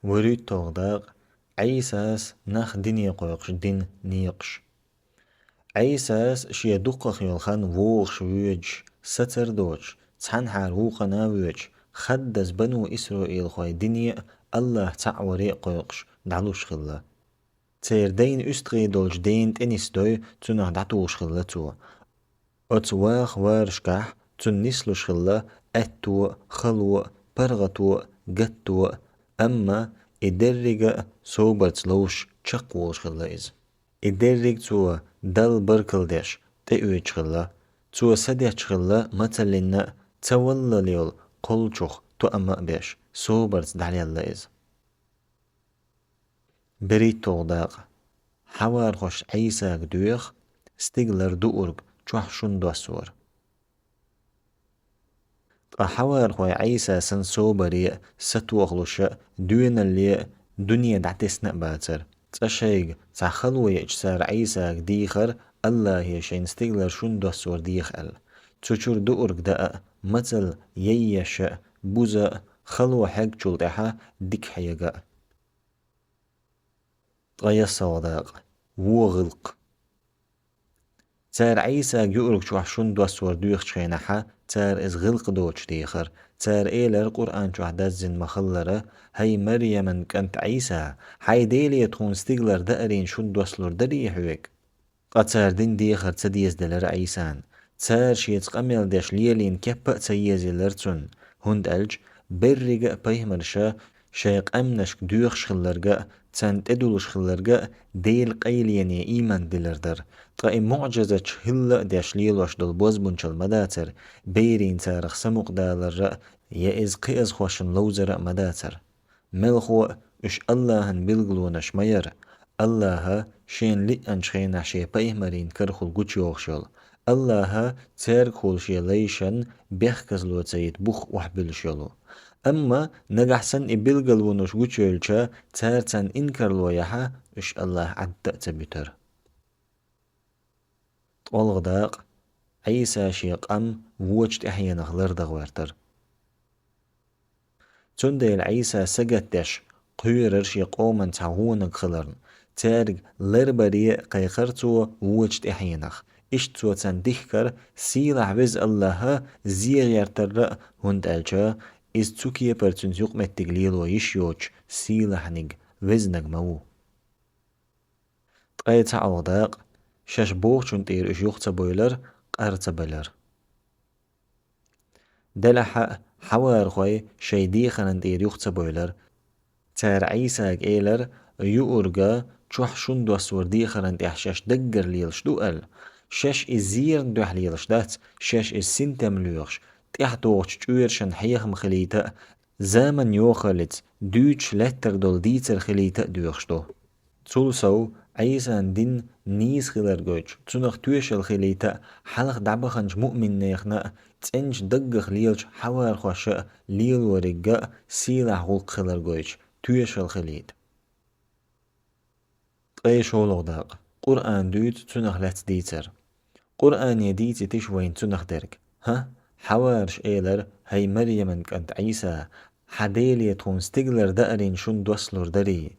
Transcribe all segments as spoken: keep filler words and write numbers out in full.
ВуьрхӀитталгӀа дакъа. Ӏийсас нах дине кхойкхуш дина некъаш. Ӏийсас шен дукхах йолу хан вогӀуш воьдуш, сацар а доцуш, цхьанхьара вукхана а воьдуш, хаддаза бану Исраилхойн дине а, АллахӀ цхьаъ варе а кхойкхуш, дӀалуш хилла. Церан дайн уьстагӀий долчу дена тӀе нисдой, цунах дӀатухуш хилла цо. Оцу ваха варашкахь цунна нислуш хилла аьтто а, хало а, паргӀато а, гатто а, амма и деррига а собарца ловш чекхволуш хилла иза. И дерриг цо Далла баркалла деш тӀеоьцуш хилла. Цо са детташ хилла мацаллина а, ца валлал йолу кхоллачух тоам а беш, собарца дӀалелла иза. БерхӀитталгӀа дакъа. Хьавархошна Ӏийсага доьху стигалара дуург чохь шун доссор. Ткъа хьавархой Ӏийса санна собаре а, сатохалуша а, доьналле а дуьне дӀатесна а бацара. Цкъа шайга цхьа хало еача, цара Ӏийсага дийхира, АллахӀе шайна стигалара шун доссор деха аьлла. Цу чуьра дуург даа а, мацалла яйъеш а, буза а, хало хьегначул тӀаьхьа дика хьега а. Ткъа ялсалгӀа дакъа. Вон гӀиллакх. Цара Ӏийсага юург чохь шун доссор доьхучу хенахьа, цара иза гӀиллакх доцуш дехара. Цара элира, Къуръан чохь даздина ма-хиллара: «ХӀай Марьяман кӀант Ӏийса, хьайн Деле тхуна стигалара даарийн шун доссалур дарий хьоьга?» Ткъа цара дина дехар ца дезаделира Ӏийсана. Цара шеца къамел деш лелийна кеппа а ца езаелира цунна, хӀунда аьлча беррига а пайхамарша шайн къаьмнашка доьхуш хилларга а, царна тӀедуллуш хилларга а Делан къайлене ийман дилар дара. Ткъа и муӀжизаташ хӀилла а деш лелош долу бозбунчалла ма дацара, берийн царах самукъадаларра а, я иза кхиазхошна ловзара а ма дацара. Мелхо а уьш АллахӀан билгалонаш ма яра. АллахӀа шена лиъначу хенахь шен пайхамарийн карахула гучуйохуш йолу. АллахӀа цаьргахула шен лайшан бехказло ца йита бух охьабуьллуш йолу. Амма нагахь санна и билгалонаш гучуевлча, цара царна инкарло яхьа, уьш АллахӀа Ӏадда а ца буьтара. ТкъолгӀа дакъа. Ӏийса шен къам вочу тӀаьхьенах лардан гӀоьртира. Цундела Ӏийса сагатдеш кхоьрара шен къоман цхьа гӀонаг хиларна. Цаьрга ларбаре а кхайкхара цо вочу тӀаьхьенах. Иштта цо царна дихкара: «Сийлахь Веза АллахӀа зе гӀертарра а, хӀунда аьлча иза цу кепара цуьнца юкъаметтиг лело йиш йоцуш сийлахьниг, везнаг ма ву». Ткъе цхьаалгӀа дакъа. Шаьш бохучун тӀера уьш юха ца бойлар, къар ца балар. Делахь а хьавархой шайн дехаран тӀера юха ца бойлар. Цара Ӏийсага элира, юурга чохь шун доссор дехаран тӀехь шаьш даггара лелаш ду аьлла. Шаьш иза зеран дуьхьа лелаш дац, шаьш иза синтем лоьхуш, тӀаьхьадогӀучу чкъоьрашна хьехам хилийта а, заман йохаллица дуьйцуш лаьттар долу дийцар хилийта а доьхуш ду. Цул сов, Ӏийсан дин нийса хилар гойтуш, цунах тоьшалла хилийта а, хьалха дӀабаханчу муъминнехна а, цӀеначу даггах лелачу хьавархошна а лелориг а сийлахь гӀуллакх хилар гойтуш, тоьшалла хилийта. Ткъе шолгӀа дакъа. Къуръан дуьйцу, цунах лаьцна дийцар. Къуръане дийцитиш вайна цунах дерг. ХӀа, хьавараш элира: «ХӀай Марьяман кӀант Ӏийса, хьан Деле тхуна стигалара даарийн шун доссалур дарий?»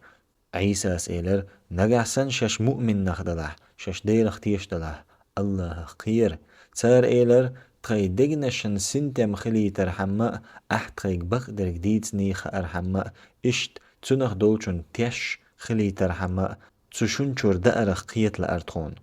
Ӏийсас элира: «Нагахь санна шаьш муъмин нах далахь, шаьш Делах тешаш далахь, АллахӀах кхера». Цара элира: «Тхайн дегнашна синтем хилийтархьама а, ахь тхайга бакъдерг дийцаний хаархьама а, иштта цунах долчунна теш хилийтархьама а, цу шун чуьра даарах кхета лаьара тхуна».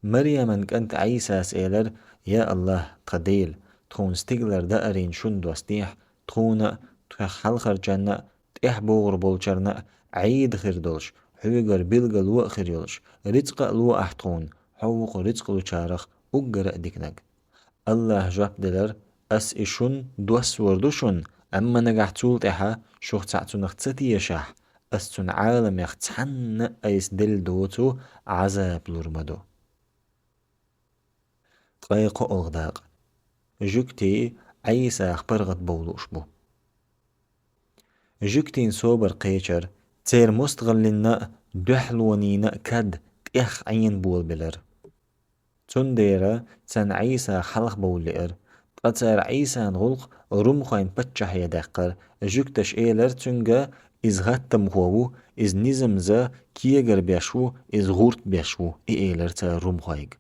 Марьяман кӀант Ӏийсас элира: «Я АллахӀ, тхан Дела, тхуна стигалара даарийн шун доссехь, тхуна а, тхох хьалхарчарна а, тӀаьхьа богӀур болчарна а Ӏийда хир долуш, хьоьгара билгало а хир йолуш, рицкъа а ло ахь тхуна, хьо ву кху рицкъ лучарах уггара а диканиг». АллахӀа жоп делира: «Ас и шун доссор ду шуна, амма нагахь цул тӀаьхьа шух цхьаъ цунах ца тешахь, ас цунна Ӏаламех цхьанна а айса делла доцу Ӏазап лур ма ду». Ткъе кхоалгӀа дакъа. Жуьгтий Ӏийсах паргӀат бовлуш бу. Жуьгтийн собар кхечара, церан мостагӀаллина а, дуьхьалонина а кад тӀех Ӏена болабелира. Цундела царна Ӏийса хьалха бовла лиира. Ткъа цара Ӏийсан гӀуллакх румхойн паччахье даьккхира. Жуьгташа элира цуьнга: Иза гӀаттамхо ву, иза низамза кегар беш ву, иза гӀурт беш ву, и элира цара румхойга.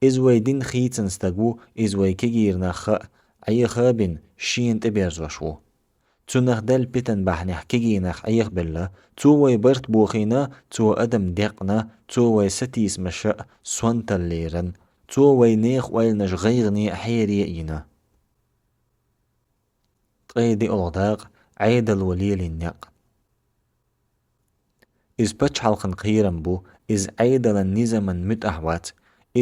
Иза вай дин хийцан стаг ву, иза вай кегийра нах хаа, Ӏеха а бина, шена тӀеберзош ву. Цунах даьлла питан бахьанехь кегий нах Ӏехабелла, цо вай барт бохийна, цо адам декъна, цо вай сатийсамаша а сонталла лерина, цо вай нехан ойланаш гӀайгӀане а хьере а йина. Ткъе диъалгӀа дакъа, Ӏедало лелийна некъ. Иза пачхьалкхан кхерам бу, иза Ӏедалан низаман муьтӀахь вац,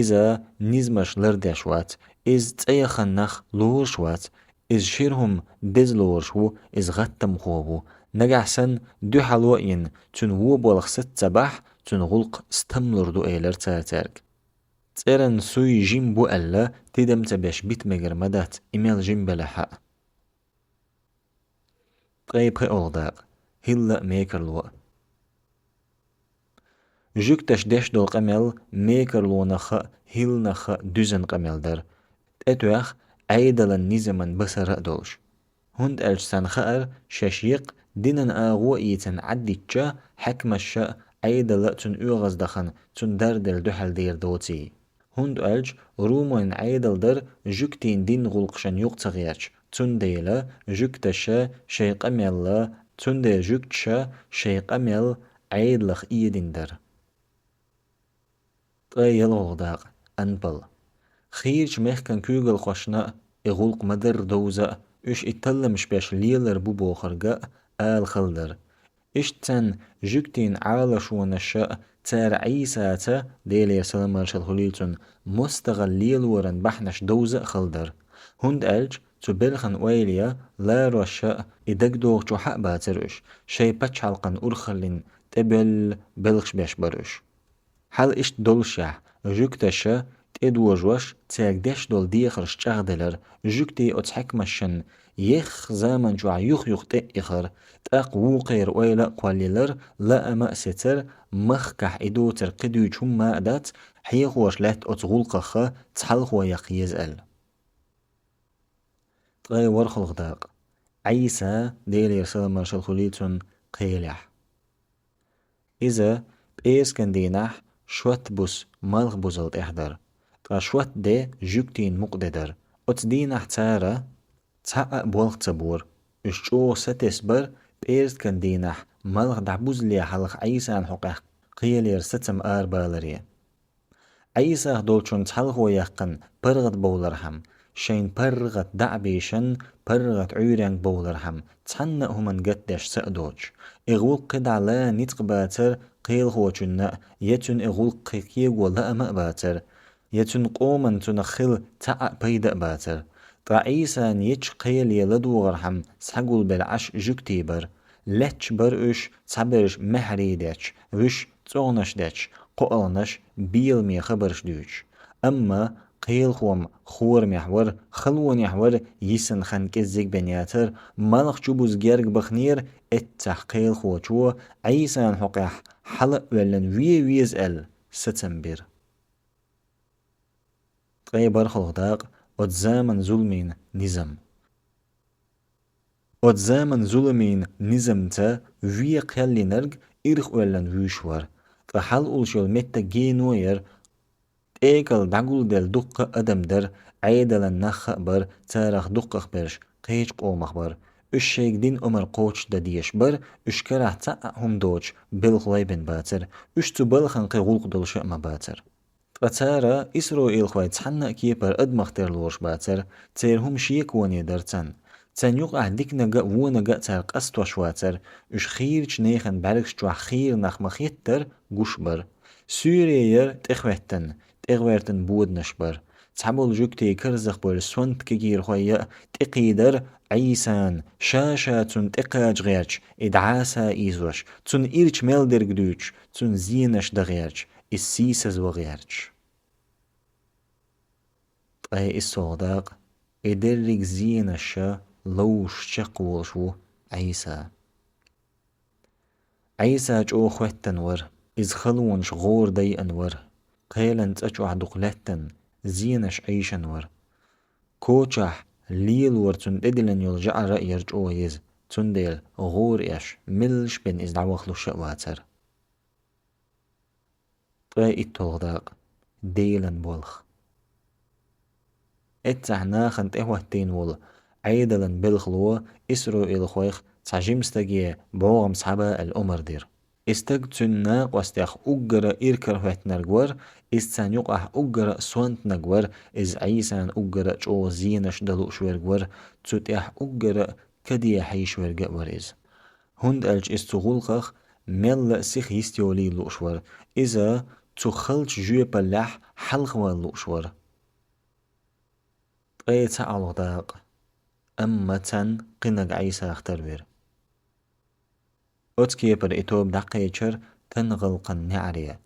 иза низамаш лардеш вац, иза цӀе яхана нах лоруш вац, иза шира хӀума деза лоруш ву, иза гӀаттамхо ву. Нагахь санна дуьхьало а йина, цуьнан вон болх саца ца бахь, цуьнан гӀуллакх стамлур ду, элира цара цаьрга. ЦӀеран суй жима бу аьлла, тидам ца беш бита мегар ма дац, и мел жима белахь а. Ткъе пхиъалгӀа дакъа, хӀилла а, мекарло а. Жуьгташа деш долу къамел мекарлонах а, хӀилланах а дуьзна къамел дара, тӀетоьхна Ӏедалан низаман басар а долуш. ХӀунда аьлча царна хаьара, шаьш еккъа динан агӀо а йийцина Ӏаддитча, хьаькамаша а, Ӏедало а цунна оьгӀаздахана, цунна дарделла дуьхьал дер доций. ХӀунда аьлча румойн Ӏедал дара жуьгтийн динан гӀуллакхашна юкъа ца гӀерташ, цундела жуьгташа шайн къамел а, цундела жуьгташа шайн къамел Ӏедалах эдина дара. Ткъе ялхалгӀа дакъа, Анпал. Хийрачу мехкан куьйгалхошна а и гӀуллакх ма-дарра довза а, уьш и талламаш беш лелар бу бохург а ала хала дара. Иштта царна жуьгтийн Ӏалашонаша а, цара Ӏийсаца, Делера салам-маршалла хуьлийла цунна, мостагӀалла лелоран бахьанаш довза а хала дара. ХӀунда аьлча цу белхан ойла ян лароша а, и дагадогӀучохь а бацара уьш, шайн пачхьалкхан урхаллин тӀебоьлла белхаш беш бара уьш. Хьал иштта доллушехь, жуьгташа тӀедожош, цаьрга деш долу дехарш чӀагӀделира, жуьгтий оцу хьаькамашна еха заман чохь юх-юха тӀе а ихира, тӀаккха вукхеран ойла а кхоллаелира, лаам а сецира, махкахь и доцург кхин дуьйцуш хӀумма а дац, хьехош лаьтта оцу гӀуллакхах цхьалхо яккха еза аьлла. Ткъе ворхӀалгӀа дакъа. Ӏийса, Делера салам-маршалла хуьлийла цунна, кхелехь. Иза пӀераскан дийнахь шот буса малхбузал тӀехь дара, ткъа шот де жуьгтийн мукъа де дара. Оцу дийнахь цара цхьа а болх ца бора. Уьш чӀогӀа сатесна бара пӀераскан дийнахь малх дӀабузале хьалха Ӏийсан хьокъехь кхелера сацам арабаларе. Ӏийсах долчунна цхьалхо яьккхина паргӀат бовлархьама, шайна паргӀат дӀа а бийшина, паргӀат Ӏуьйренга бовлархьама, цхьанна а хӀуманна гатдеш са а доцуш. И гӀуллакх кхидӀа лан ницкъ бацара кхелахочунна а, я цуьнан и гӀуллакх кхин кего лаам а бацара, я цуьнан къоманна цунах хила цхьа а пайда а бацара. Ткъа Ӏийсан ечу кхеле ладогӀархьама схьагулбелла Ӏаш жуьгтий бара. Лаьтташ бара уьш, цхьаберш маьхьарий детташ, вуьш цӀогӀнаш детташ, кхоалгӀанаш беламе хабарш дуьйцуш. Амма кхелахо-м хорамехь вара, халонехь вара, йисина хан кӀеззиг бен яцара, малх чубуза герга баханера, эццахь кхелахочо Ӏийсан хьокъехь хьала а оьллина вен веза аьлла сацам бира. Ткъе бархӀалгӀа дакъа. Оцу заман зуламийн низам. Оцу заман зуламийн низамца вен кхел йинарг ирхъоьллина вуьйш вара, ткъа хьалаулуш йолу меттиг гено яра. ТӀекӀал дӀагулделла дуккха а адам дара, Ӏедалан нах а бара, царах дукхахберш кхечу къомах бара. Уьш шайга дина омра кхочушдан дезаш бара, уьш карахь цхьа а хӀума доцуш белхалой бен бацара, уьш цу балхана кхин гӀуллакх долуш а ма бацара. Ткъа цара, исраилхой, цхьанна а кепара адамах тера лоруш бацара, церан хӀума шеконе дара царна. Царна юкъахь диканиг а, вониг а цара къастош вацара, уьш хийрачу нехан бӀаьргаш чохь хийра нах ма-хеттара, гуш бара. Суьйре яра тӀехӀоьттина, тӀегӀертина боданаш бара. Цхьаболу жуьгтий карзахбевлла сонта кегийрхой а тӀекхийдара Ӏийсан, ша-ша цунна тӀекхача гӀерташ, и дӀаса ийзош, цунна ирча мел дерг дуьйцуш, цунна зенаш дан гӀерташ, иза сийсазван гӀерташ. Ткъе иссалгӀа дакъа. И дерриг зенаш ловзуш чекхволуш ву Ӏийса. Ӏийса чӀогӀа хӀоьттина вара, иза халонаш гӀора дайъина вара, кхелан цӀа чохь дукха лаьттина зенаш Ӏийшина вара. Кочахь лелора цунна тӀедиллина йолу жӀара а яра чӀогӀа еза. Цундела гӀора еш, меллаша бен иза дӀавахалуш а вацара. Ткъе итталгӀа дакъа. Делан болх. Эццахь нахана тӀехӀоттийна волу Ӏедалан белхало исраилхойх цхьа жима стаге бӀогӀам схьаба аьлла омра дира. И стаг цуьнан накъостех уггара иракарахӀоьттинарг вара, иза царна юкъахь уггара сонтаниг вара, иза Ӏийсан уггара чӀогӀа зенаш дан лууш верг вара, цу тӀехь уггара каде хьийзаш верг а вара иза. ХӀунда аьлча иза цу гӀуллакхах мелла а сиха йистйолийла лууш вара, иза цу халчу жоьпаллехь хьалхавала лууш вара. Ткъе цхьаалгӀа дакъа. Амма царна кхиннарг Ӏийсах тарвира. Оцу кепара и тоба дӀакхечира тангӀалкхан неӀаре.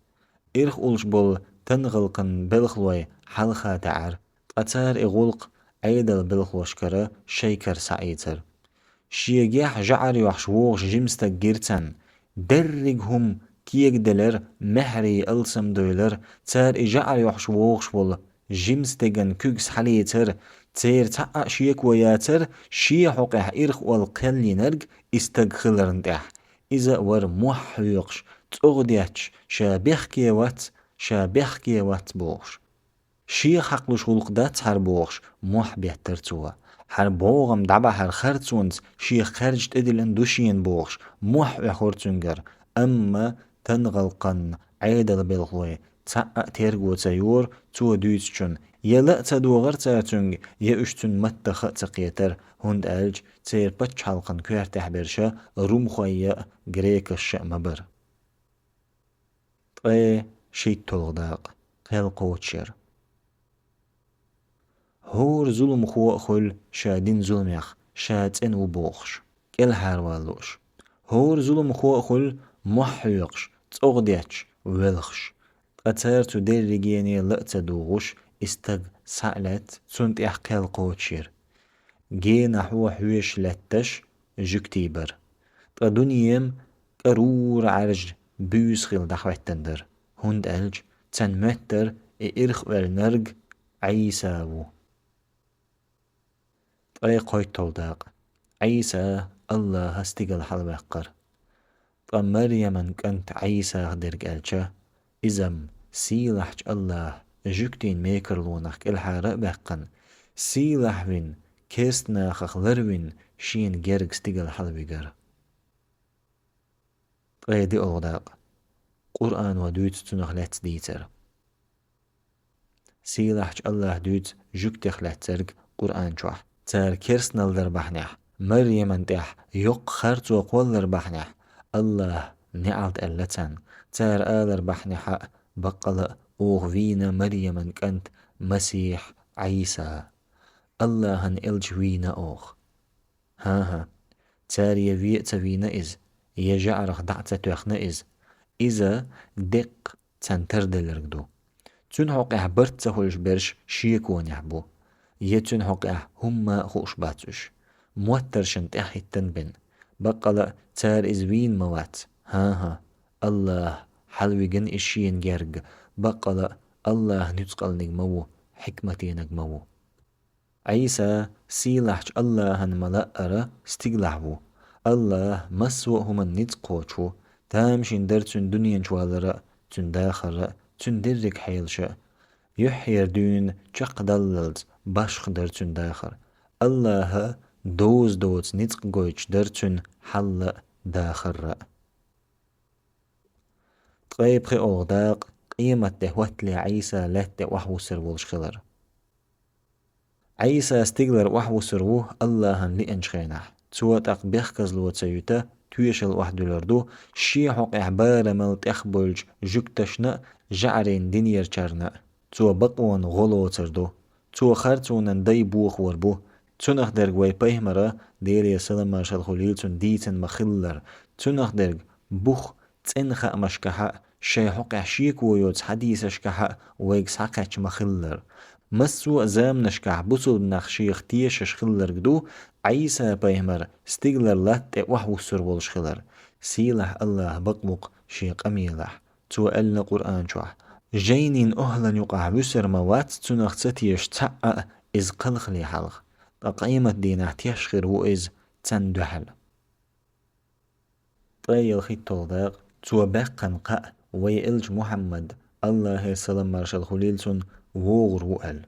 Ирх уллуш болу тангӀалкхан белхалой хьалха таьӀара, ткъа цара и гӀуллакх Ӏедалан белхалошкара шайн кара схьаийцира. Шегахь жӀар йохьуш вогӀуш жима стаг гира царна. Дерриг хӀума кегаделира, маьхьарий алсамдевлира, цара и жӀар йохьуш вогӀуш волу жима стеган куьг схьалецира, церан цхьа а шеко яцара, шен хьокъехь ирх олу кхел йинарг и стаг хиларна тӀехь. Иза а вара мохь хьоькхуш, цӀогӀа детташ, ша бехке вац, ша бехке вац бохуш. Шех хьакхалуш гӀуллакх дац хӀара бохуш, мохь беттара цо. ХӀара бӀогӀам дӀабахьара харцонца шех кхаьрдаш тӀедиллина ду шена бохуш, мохь оьхура цуьнгара. Амма тангӀалкхан Ӏедалан белхалой цхьа а терго ца йора цо дуьйцучунна, я ла а ца догӀара цара цуьнга, я уьш цуьнан маттаха а ца кхетара, хӀунда аьлча церан пачхьалкхан коьртехь берш румхой а, грекаш а ма бара. Ткъе шийтталгӀа дакъа. Кхел кхочушъяр. ХӀора зуламхо а хуьлу ша дина зуламех, ша цӀена ву бохуш, кӀелхьарвала лууш. ХӀора зуламхо а хуьлу мохь хьоькхуш, цӀогӀа детташ, воьлхуш. Ткъа цара цу дерригене ла а ца дугӀуш, и стаг схьа а лаьцна, цунна тӀехь кхел кхочушъяр. Генахьо хьоьжуш лаьтташ жуьгтий бара. Ткъа дуьне-м кӀарура Ӏаьржа буьйса хилла дӀахӀоьттина дара, хӀунда аьлча царна моьттара и ирх оьллинарг Ӏийса ву. Ткъе кхойтталгӀа дакъа. Ӏийса АллахӀа стигала хьалаваьккхира. Ткъа Марьяман кӀант Ӏийсах дерг аьлча, иза-м сийлахьчу АллахӀа жуьгтийн мекарлонах кӀелхьара а баьккхина, сийлахь вина, керста нахах ларвина, шена герга стигала хьалавигара. Ткъе диъалгӀа дакъа. Къуръано дуьйцу цунах лаьцна дийцар. Сийлахьчу АллахӀа дуьйцу жуьгтех лаьцнарг Къуръан чохь. Цара керстаналла дар бахьанехь, Марьяман тӀехь йоккха харцо кхоллар бахьанехь, АллахӀа неӀалт аьлла царна. Цара алар бахьанехь а, баккъала а оха вийна Марьяман кӀант Масихь Ӏийса. АллахӀан элча вийна оха. ХӀан-хӀа, цара я вен а ца вийна иза, я жӀарах дӀа а ца тоьхна иза. Иза деккъа царна тарделларг ду. Цуьнан хьокъехь барт ца хуьлуш берш шеконехь бу. Я цуьнан хьокъехь хӀумма а хууш бац уьш. Моттаршна тӀаьхьахӀиттина бен. Баккъала а цара иза вийна ма вац. ХӀан-хӀа, АллахӀа хьалавигна иза шена герга. Баккъала а АллахӀ нуьцкъалниг ма ву, хьикматениг ма ву. Ӏийса сийлахьчу АллахӀан ма-лаъара стигалахь ву. АллахӀ массо а хӀуманна ницкъ кхочуш ву, тамашийна дара цуьнан дуьнен чу валар а, цуьнан дахар а, цуьнан дерриг хьелаш а. Юьххьера дуьйна чекхдаллалц башха дара цуьнан дахар. АллахӀа доза доцу ницкъ гойтуш дара цуьнан хьал а, дахар а. Ткъе пхиъалгӀа дакъа. Къематде хӀоттале Ӏийса лаьтта тӀе охьавуссур волуш хилар. Ӏийса стигалара охьавуссур ву АллахӀан лиъначу хенахь. Цо тӀаккха бехказло ца юьту, тоьшалла охьадуьллур ду шен хьокъехь барамал тӀехбевллачу жуьгташна а, жӀарийн динерчарна а. Цо бакъонан гӀо лоцур ду. Цо харцонан дай бохор бу. Цунах дерг вай пайхамара, Делера салам-маршалла хуьлийла цунна, дийцина ма-хиллара. Цунах дерг бух цӀена хаамашкахь а, шайн хьокъехь шеко йоцу хьадисашкахь а вайга схьакхаьчна ма-хиллара. Массо а заманашкахь бусалба нах шех тешаш хилларг ду Ӏийса-пайхамар стигалара латта тӀе охьавуссур волуш хилар. Сийлахь АллахӀ бакъ ву-кх шен къамелехь. Цо аьлла Къуръан чохь: «Жайнин охӀлан юкъахь вуьсур ма вац цунах ца тешаш цхьа а, иза кхалхале хьалха. Ткъа къематдийнахь теш хир ву иза царна дуьхьал». ткъе ялхитталгӀа дакъа, цо баьккхина кхаъ вай элча Мухьаммад, АллахӀера салам-маршалла хуьлийла цунна, вогӀур ву аьлла.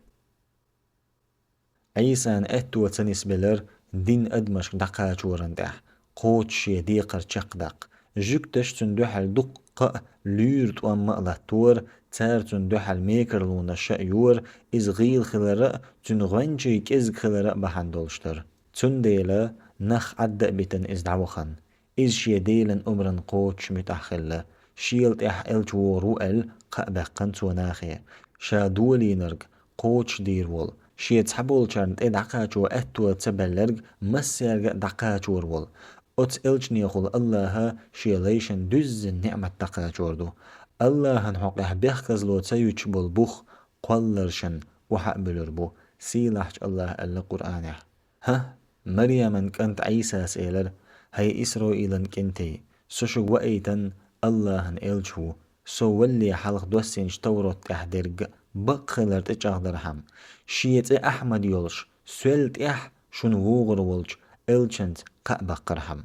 Ӏийсана аьтто ца нисбелира дин адамашка дӀакхачоран тӀехь, кхочуш шен декхар чекхдаккха. Жуьгташа цунна дуьхьал дуккха а луьйра тӀом а латтора, цара цунна дуьхьал мекарлонаш а йора, иза гӀийла хилар а, цуьнан гӀоьнчий кӀезиг хилар а бахьана долуш дара. Цундела нах Ӏадда а битина иза дӀавахана. Иза шен Делан омрана кхочуш муьтӀахь хилла. Шел тӀехь элча вогӀур ву аьлла, кхаъ баьккхина цо нахе. Ша долийнарг кхочушдийр волу, шен цхьаболчарна тӀе дӀакхачо аьтто ца баьлларг массаьрга а дӀакхачор волу. Оцу элчанехула АллахӀа шен лайшна дуьззина неӀмат дӀакхачор ду. АллахӀан хьокъехь бехказло ца юьтуш болу бух кхолларшна охьа а буьлур бу. Сийлахьчу АллахӀа аьлла Къуръанехь: «ХӀа, Марьяман кӀанта Ӏийсас элира: „ХӀай Исраилан кӀентий, со шуьга ваийтина АллахӀан элча ву, со валале хьалха доссийначу Таврот тӀехь дерг а бакъ хилар тӀечӀагӀдархьама, шен цӀе Ахьмад йолуш, соьл тӀехь шуна вогӀур волчу элчанца кхаъ баккхархьама“».